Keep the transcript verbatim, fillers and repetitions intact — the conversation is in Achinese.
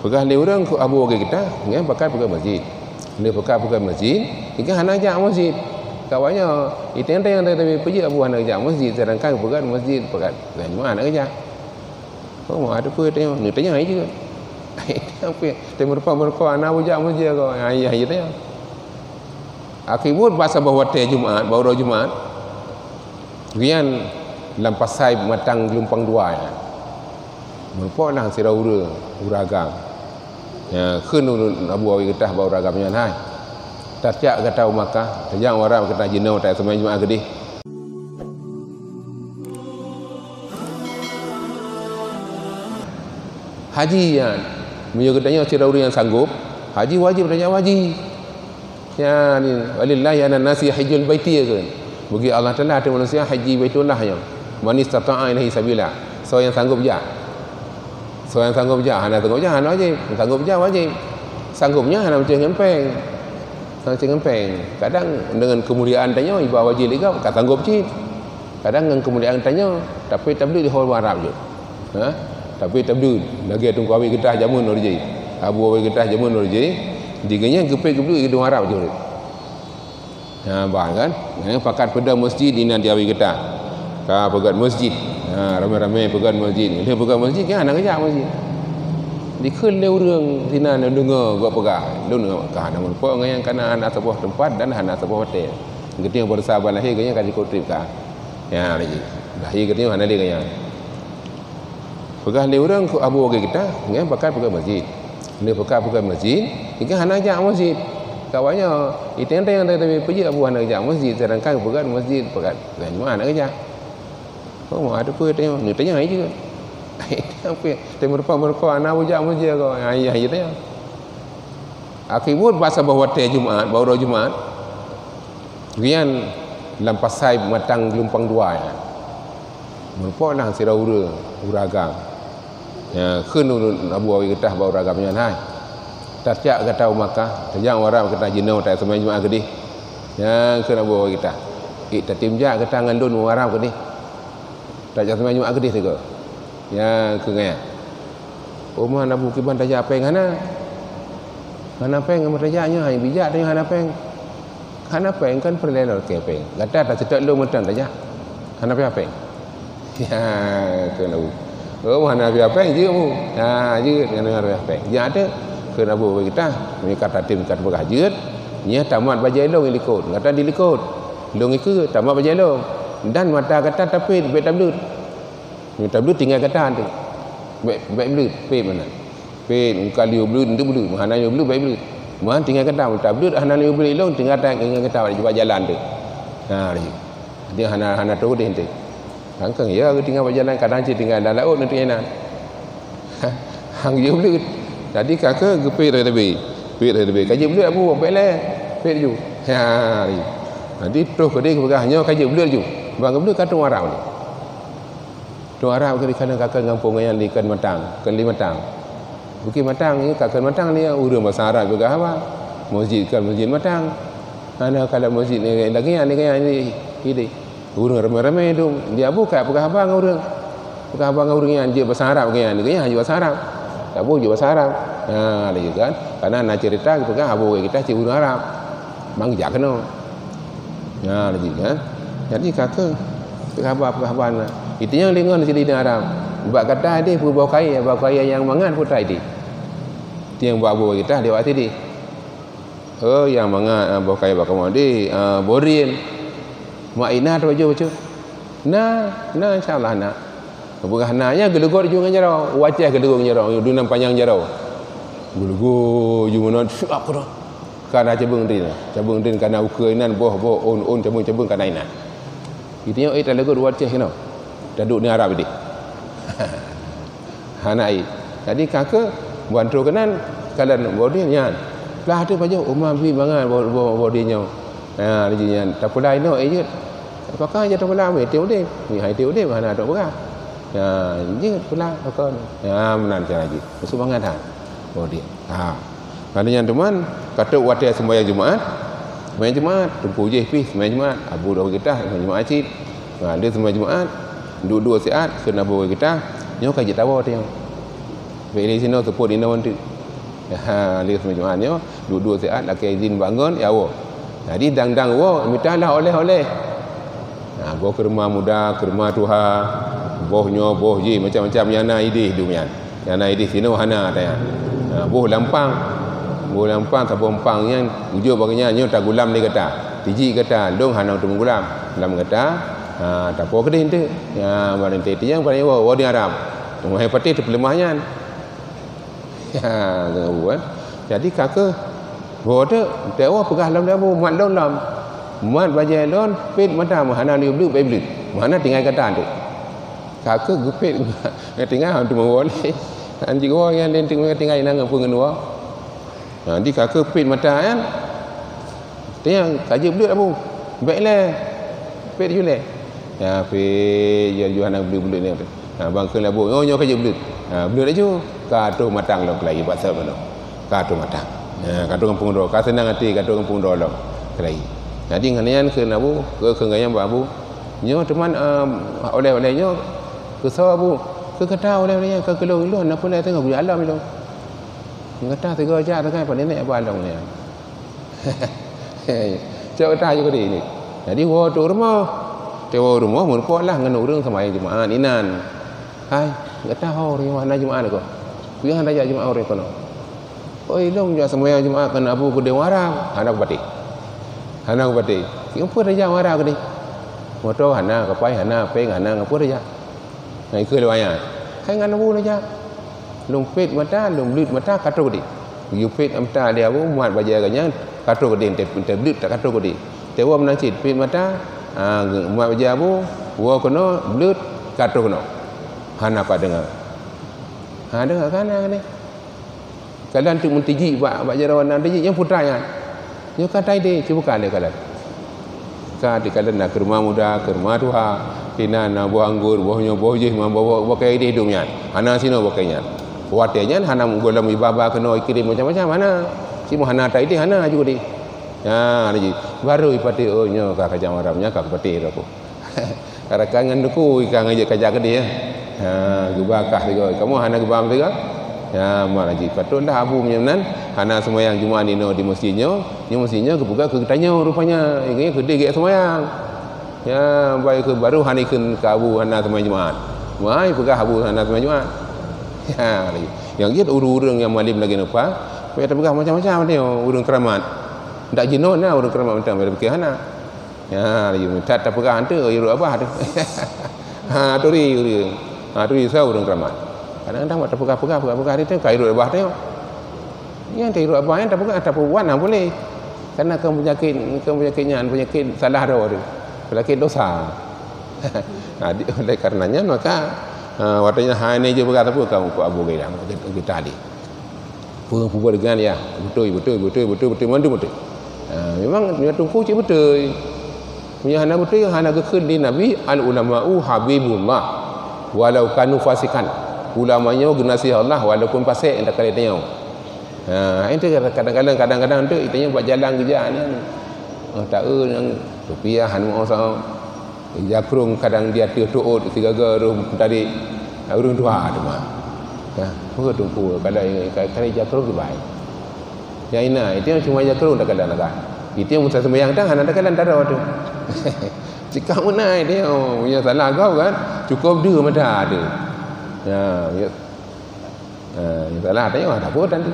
Peugah lé ureuëng keu Abu Awe Geutah, nyan pakat peugah masjid. Lé pakat peugah masjid, nyan hana jak masjid. Kawan nyoe, iteng-teng tapi peujeuet Abu hana jak masjid, sedangkan peugah masjid pakat. Nyan hana jak. Oh, ma ada peue tanya, ni tanya aja. Apa ya? Tanya meureumpok-meureumpok, hana Abu jak masjid ko. Ha, iya, iya tanya. Akhé buet bak saboh watée Jumat, bak uroe Jumat, nyan lam pasai Matang Geulumpang Dua nyan. Meureumpok na sidroe ureuëng, ureuëng agam. Ya, kheun ulôn Abu Awe Geutah bak ureuëng agam nyan, "Hai, tajak gata u Makkah, tajak u Arab gata jinoe tajak seumayang Jumat keudeh." Haji nyan, meunyoe geutanyoe sidroe ureuëng nyang sanggob, haji wajéb tajak haji. Ya, ni, "Walillahi 'alan nasi hajjul baiti," ya kan? Bagi Allah Taala ateueh manusia haji Baitullah nyoe. "Man istata'a ilaihi sabila." Soe nyang sanggob jak. Soe nyang sanggob jak, hana sanggob jak, hana wajéb. Sanggob jak wajéb. Sanggob nyan hana macam ngon péng. Hana macam ngon péng. Kadang deungon keumuliaan tanyoe, iba wajéb lé gob, ka sanggob cit. Kadang ngon keumuliaan tanyoe, tapi tableuet di hol Arab jeuet. Ha? Tapi tableuet, lagée Teungku Awe Geutah jameun lom jih. Abu Awe Geutah jameun lom jih. Di geuhnyan geupék geubeuet di Arab jeuet. Ha, bah kan? Ha, pakat peudong masjid inan di Awe Geutah. Ka peugét masjid. Ha, ramé-ramé peugét masjid. Lheueh peugét masjid, kan hana geujak masjid. Dikheun lé ureuëng sinan deungoe geupeugah. Lôn ka hana meureumpok ngon nyang kana hana saboh teumpat dan hana saboh watée. Geutanyoe baroesa ban lahé geuhnyan ka jikôt treb ka. Ya, lagi. Lahé geutanyoe hana lé geuhnyan. Peugah lé ureuëng keu Abu Awe Geutah, nyan pakat peugét masjid. Lé pakat peugét masjid, nyan hana jak masjid. Kawan nyoe, iteng-teng tapi peujeuet Abu hana jak masjid, sedangkan peugét masjid pakat. Nyan hana geujak. Oh, ma ada peue tanya, ni tanya aja. Apa ya? Tanya meureumpok-meureumpok, hana Abu jak masjid ko. Ha, iya, iya tanya. Akhé buet bak saboh watée Jumat, bak uroe Jumat, nyan lam pasai Matang Geulumpang Dua nyan. Meureumpok na sidroe ureuëng, ureuëng agam. Ya, kheun ulôn Abu Awe Geutah bak ureuëng agam nyan, "Hai, tajak gata u Makkah, tajak u Arab gata jinoe tajak seumayang Jumat keudeh." Nyan kheun Abu Awe Geutah, "Eh, tatem jak gata ngon lôn u Arab keudeh. Tajak seumayang Jumat keudeh sigoe." Nyan kheun nyan. "Oh, man Abu, kiban tajak péng hana? Hana péng, amat tajak nyoe, hai bijak tanyoe hana péng." "Hana péng, kon peureulée lôn lakée péng. Gata taseutôt lôn mantong tajak. Hana payah péng." Ya, kheun Abu. "Oh, hana payah péng jeuet, Bu." Ha, jeuet, hana payah péng. Jak teuk, kheun Abu Awe Geutah, meunyoe ka tatem ka tapeugah jeuet, nyan tamat bajée lôn di likot. Gata di likot. Lôn ikeue, tamat bajée lôn. Dan mata gata tapét, bék tableuet. Meunyoe tableuet tinggai gata teuk. Bék, bék bleuet, pét meunan. Pét, muka lieu bleuet, ndeuk bleuet. Meuhana lieu bleuet, bék bleuet. Meuhan tinggai gata, tableuet hana lieu bleuet ilong, tinggai ta-, tinggai gata bak jalan teuk. Ha, laju. Dia hana, hana trôh deh teuk. Kangkang ya, tinggai bak jalan, kadang cit tinggai dalam laôt nanti inan. Hang lieu bleuet. Jadi ka keu geupét raya teubi. Pét raya teubi. Ka jeuet bleuet Abu, bék lé. Pét ju. Ha, laju. Jadi trôh keudeh geupeugah nyoe ka jeuet bleuet ju. Bang geubeuet ka trôh Arab ni. Trôh Arab keu dikheun ka keu gampông nyan dikheun Matang, kheun lé Matang. Bukét Matang nyan ka kheun Matang nyan ureuëng basa Arab peugah haba. Masjid kheun Masjid Matang. Hana kalon masjid ni lagée nyan, lagée nyan ni, ni. Ureuëng ramé-ramé dum. Di Abu ka peugah haba ngon ureuëng. Peugah haba ngon ureuëng nyan jeuet basa Arab, lagée nyan, lagée nyan jeuet basa Arab. Abu jeuet basa Arab. Ha, lagée kan. Karena na cerita peugah Abu Awe Geutah cit ureuëng Arab. Mang jak keunoe. Ha, laju kan. Jadi ka keu peugah haba, peugah haba na. Itu nyang deungon sidina Arab. Bak gata deh peue boh kayée, boh kayée nyang mangat peue tai deh. Tieng bak Abu Awe Geutah lewat sideh. Oh, nyang mangat, ah, boh kayée bak kamoe deh, ah, boh drien. Mak Ina tu baju bacut. Na, na, insya Allah na. Peugah na, nyan geuleugot ju ngon jaroe. Wacée geuleugot ngon jaroe, dum nan panyang jaroe. Geuleugot ju meunan, siap keunoe. Ka na cabeueng drien. Cabeueng drien ka na ukeue inan, boh, boh, ôn, ôn, cabeueng, cabeueng ka na inan. Geutanyoe, eh, taleugot wacée keunoe. Taduek di Arab deh. Hana ék. Jadi ka keu bantu keunan, kalon boh drien nyan. Plah tu pajoh, uma bi mangat boh, boh, boh drien nyoe. Ha, laju nyan tapula inoe, eh, jeuet. Pakon jak tapula, meusti udeb. Ni hai udeb, hana trok peugah. Ha, jeuet pula pakon. Ha, meunan cara jih. Meusumangat that. Oh, dia. Ha. Lalu nyan teuma, ka trok watée sembahyang Jumaat. Sembahyang Jumaat, teungku jih pih sembahyang Jumaat. Abu dah geutah sembahyang Jumaat cit. Ha, dia sembahyang Jumaat, duek-duek siat, kheun Abu geutah, nyoe ka jitawoe teuh nyoe. Bèk lé sinoe seupôt inoe teuk. Ha, lheuh seumayang Jumat nyoe, duek-duek siat, lakée izin bangon, ya woe. Jadi dang-dang woe, mita lah oleh-oleh. Ha, boh keurma muda, keurma tuha, boh nyoe, boh jih, macam-macam nyang na idéh dum nyan. Nyang na idéh sinoe hana ata nyan. Ha, boh lampang. Boh lampang, saboh empang nyan, ujoe bak nyan nyoe tagulam lé gata. Tiji gata, lôn hana teumeugulam. Lam gata, ha, tapo keudeh enteuk. Ya, barang teuh tiang, barang woe, woe di Arab. Teuma hai patéh teupeuleumah nyan. Ha, geubu, eh. Jadi ka keuh, woe teuk, teuk woe peugah lom lé Abu, mat lôn lom. Mat bajée lôn, pet mata, meuhana lé bleut, bèk bleut. Meuhana tinggai gata teuk. Ka keuh geupet, tinggai han teuma woe lé. Han jeuet woe nyan lé teuk tinggai na ngon peue ngon woe. Ha, di ka keuh pet mata nyan. Teunyang ka jeuet bleut Abu. Bèk lé. Pet ju lé. Ya, pet ju, ju hana bleut-bleut nyan. Ha, bang kheun lé Abu, "Oh, nyoe ka jeuet bleut." Ha, bleut laju. Ka troh matang lom keulayi bak sép manoe. Ka troh matang. Ha, ka troh gampông droe. Ka seunang até, ka troh gampông droe lom keulayi. Jadi ngon nyan kheun Abu, kheun, kheun gobnyan bak Abu, "Nyoe teuma, em, oleh-oleh nyoe keu soe Abu?" "Keu gata oleh-oleh nyan, ka keu lôn, lôn hana peue lé teungoh bri alam lôn." Gata sigoe jak sagai pat nenek bak lôn nyan. Cok gata ju keudeh ni. Jadi woe teuk rumoh. Teuk woe rumoh meureumpok lah ngon ureueng seumayang Jumaat inan. "Hai, gata ho ureueng hana Jumaat ko? Peue hana jak Jumaat ureueng kono?" "Oi, lôn jak seumayang Jumaat keu Abu keudeh Muharram." "Hana kupatéh. Hana kupatéh. Ngon peue tajak Muharram keudeh? Moto hana, kapai hana, péng hana, ngon peue tajak?" Nah, ikheun lé awaknyan, "Hai ngon Abu neujak. Lôn pet mata, lôn bleut mata, ka troh keudeh." Geuyue pet mata lé Abu, mat bajée gobnyan, ka troh keudeh, teuh, teuh bleut ka troh keudeh. Teuh woe meunan cit, pet mata, ha, mat bajée Abu, woe keunoe, bleut, ka troh keunoe. Hana pat deungoe. Ha, deungoe ka na keudeh. Kalon teuk meutijik bak, bak jaroe na tijik nyang putra nyan. Nyoe ka taideh, cuba ka lé kalon. Ka di kalon na keurma muda, keurma tuha, inan na boh anggô, boh nyoe, boh jih, boh, boh, boh kayèe ideh dum nyan. Hana sinoe boh kayèe nyan. Watèe nyan hana gohlom iba-ba keunoe ikirém macam-macam, hana. Cuma hana taideh, hana aju deh. Ha, laju. Baru ipatéh, oh, nyoe ka kajak Muharram, nyan ka kupatéh droe ku. Rakan ngon teungku ikan ngajak kajak keudeh, ya. Ha, geuba kah sigoe. Kamoe hana geuba meusigoe. Ya, mak laju. Patutlah Abu meunyoe meunan hana seumayang Jumaat inoe di meuseujid nyoe. Nyoe meuseujid nyoe geupeugah keu geutanyoe rupanya. Ingat keudeh geuék seumayang. Ya, baik keu baru hana ikheun keu Abu hana seumayang Jumaat. Mai peugah Abu hana seumayang Jumaat. Ya, laju. Nyang jeuet ureueng-ureueng nyang malém lagèe nyoe, payah tapeugah macam-macam nyoe, ureueng keuramat. Ndak jinoe na ureueng keuramat mantong, tapi hana. Ha, laju that tapeugah tu, irot abah tu. Ha, turi, turi. Ha, turi sa ureueng keuramat. Kadang-kadang buat tapeugah-peugah, peugah-peugah hari tu, ka irot abah tu. Nyang ta irot abah nyan tapeugah, tapeubuet na boleh. Karena kan penyakit, kan penyakit nyan, penyakit salah droe tu. Penyakit dosa. Nah, di, oleh karenanya maka, ha, watèe nyan hai ni je peugah sapeue kamu ku Abu Gailah, kita tadi. Peue, peue buet dengan ya? Beutôi, beutôi, beutôi, beutôi, beutôi, mandum beutôi. Ha, memang nyoe teungku cit beutôi. Meunyoe hana beutôi, hana geukheun di Nabi, "Al ulama'u habibullah, walau kanu fasikan." Ulama nyoe geunaséh Allah walaupun fasek, nyang takalon tanyoe. Ha, itu kadang-kadang, kadang-kadang tu, tanyoe bak jalan geujak nyan. Oh, taeu nyang rupiah, hana meuoh sahoe. Jakrong kadang di ateueh tuot, sigaga roh meutarek, ureueng tuha teuma. Nah, peue teungku, kadang, kadang jakrong kibai. Nyang ina, itu cuma jakrong takalon agak. Itu meusa seumayang dah, hana takalon taro tu. Cika meunai dia, oh, yang salah kau kan, cukup dua mata tu. Ya, ya. Ha, nyang salah tanyong, "Ah, tak apa, tak ada."